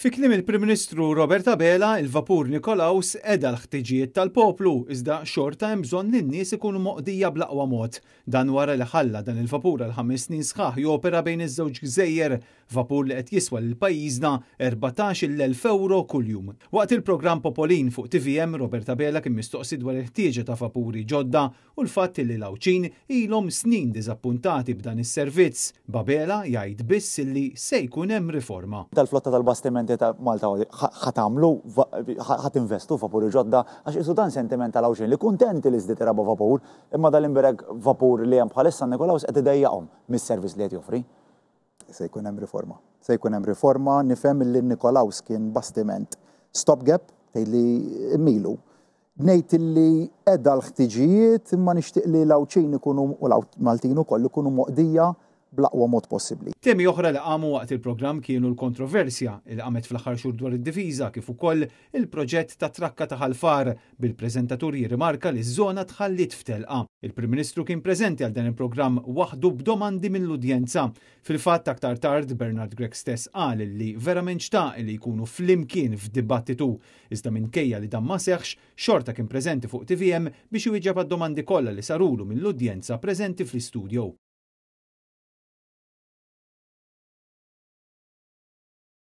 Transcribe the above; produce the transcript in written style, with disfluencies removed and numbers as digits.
Fi kliem il-Prim Ministru Robert Abela, il-vapur Nikolaus qeda l-ħtiġijiet tal-poplu, iżda xorta hemm bżonn li n-nies ikunu moqdija bl-aqwa mod. Dan wara li ħalla dan il-vapur għal 5 snin sħaħ jopera bejn iż-żewġ gżejjer, vapur li qed jiswa lil pajjiżna 14,000 euro kuljum. Waqt il-programm Popolin fuq TVM, Robert Abela kien mistoqsi dwar il-ħtieġa ta' vapuri ġodda u l-fatt li l-Għawdxin ilhom snin diżappuntati b'dan is-servizz. B'Abela jgħid biss li se jkun hemm riforma. Tal-flotta tal-bastimenti ta' Malta ħa tagħmlu, ħa tinvestu vapuri ġodda, għax isu dan sentiment tal-Għawdxin li kuntenti li żdied raba' vapur, imma dal-imbierek vapur li hemm bħalissa Nikolaus qed idejjaqhom mis-servizz li qed joffri. Se jkun hemm riforma. Se jkun hemm riforma, nifhem li Nikolaus kien bastiment stopgap, tgħid li milu. Ngħid li qeda l-ħtiġijiet, imma nixtieq li l-Għawdxin ikunu u l-Maltin ukoll ikunu moqdija bl-aqwa mod possibbli. Temi oħra li qamu waqt il-programm kienu l-kontroversja li qamet fl-aħħar xhur dwar id-difiża, kif ukoll il-proġett ta' trakka ta' Ħal Far, bil-preżentatur jirrimarka li ż-żona tħallit f'telqa. Il-Prim Ministru kien preżenti għal dan il-programm waħdu b'domandi mill-udjenza. Fil-fatt, aktar tard Bernard Grech stess qal li verament xtaq li jkunu flimkien f'dibattitu, iżda minkejja li dan ma seħħx, xorta kien preżenti fuq TVM biex iwieġeb għad-domandi kollha li sarulu mill-udjenza preżenti fl-istudio.